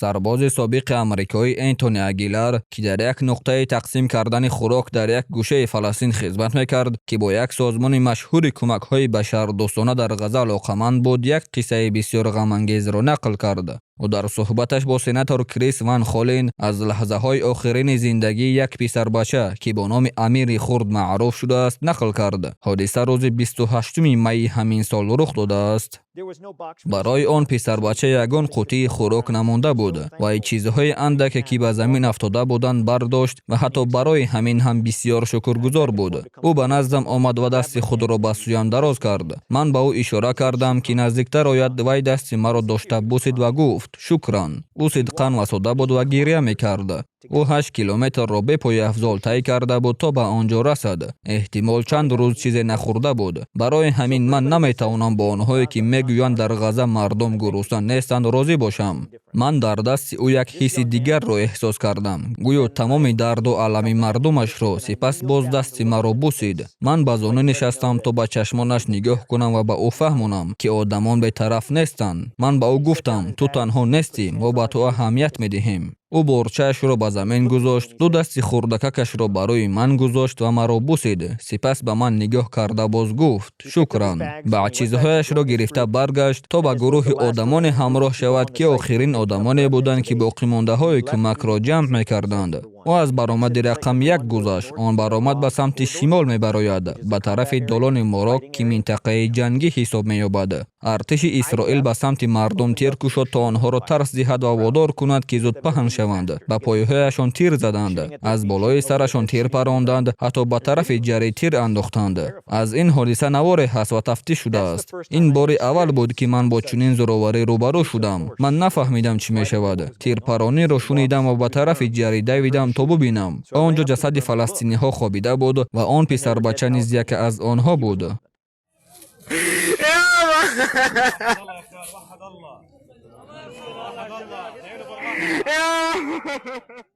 Сарбози собиқи амрикоӣ Энтони Агилар, ки дар як нуқтаи тақсим кардани хӯрок дар як гӯшаи Фаластин хизмат мекард, ки бо як созмони машҳури кӯмакҳои башардӯстона дар Ғаза алоқаманд буд, як қиссаи бисёр ғамангезро нақл кард. Ӯ дар суҳбаташ бо сенатор Крис Ван Холин аз лаҳзаҳои охирини зиндагии як писарбача, ки бо номи Амири Хурд маъруф шудааст, нақл кард. Ҳодиса рӯзи 28 майи ҳамин сол рух додааст. Барои он писарбача ягон қуттии хӯрок намонда буд. Вай чизҳои андаке, ки ба замин афтода буданд, бардошт ва ҳатто барои ҳамин ҳам бисёр шукргузор буд. Ӯ ба наздам омад ва дасти худро ба сӯям дароз кард. Ман ба ӯ ишора кардам, ки наздиктар ояд. Вай дасти маро дошта бусид ва гуфт: «Шукран». Ӯ сидқан ва сода буд ва гиря мекард. Ӯ 8 километрро бепояфзол тай карда буд, то ба он ҷо расад. Эҳтимол, чанд рӯз чизе нахӯрда буд. Барои ҳамин ман наметавонам бо онҳое, ки мегӯянд, дар Ғаза мардум гурусна нестанд, розӣ бошам. Ман дар дасти ӯ як ҳисси дигарро эҳсос кардам, гӯё тамоми дарду алами мардумашро. Сипас боз дасти маро бусид. Ман ба зону нишастам, то ба чашмонаш нигоҳ кунам ва ба ӯ фаҳмонам, ки одамон бетараф нестанд. Ман ба ӯ гуфтам: «Ту танҳо нестӣ, мо ба ту аҳамият медиҳем». Ӯ борчаашро ба замин гузошт, ду дасти хурдакакашро ба рӯи ман гузошт ва маро бусид. Сипас ба ман нигоҳ карда, боз гуфт: «Шукран». Баъд чизҳояшро гирифта баргашт, то ба гурӯҳи одамоне ҳамроҳ шавад, ки охирин одамоне буданд, ки боқимондаҳои кӯмакро ҷамъ мекарданд. Ӯ аз баромади рақам 1 гузашт. Он баромад ба самти шимол мебарояд, ба тарафи долони Морок, ки минтақаи ҷангӣ ҳисоб меёбад. Артиши Исроил ба самти мардум тир кушод, то онҳоро тарс диҳад ва водор кунад, ки зуд паҳн шаванд. Ба пойҳояшон тир заданд, аз болои сарашон тир паронданд, ҳатто ба тарафи ҷарӣ тир андохтанд. Аз ин ҳодиса наворе ҳаст ва тафтиш шудааст. Ин бори аввал буд, ки ман бо чунин зӯроварӣ рӯбарӯ шудам. Ман нафаҳмидам, чӣ мешавад. Тирпарониро шунидам ва ба тарафи ҷарӣ давидам, то бубинам. Он ҷо ҷасади фаластиниҳо хобида буд ва он писарбача низ яке аз онҳо буд. الله يا اخوان، وحد الله، وحد الله، ادعوا له بالرحمه.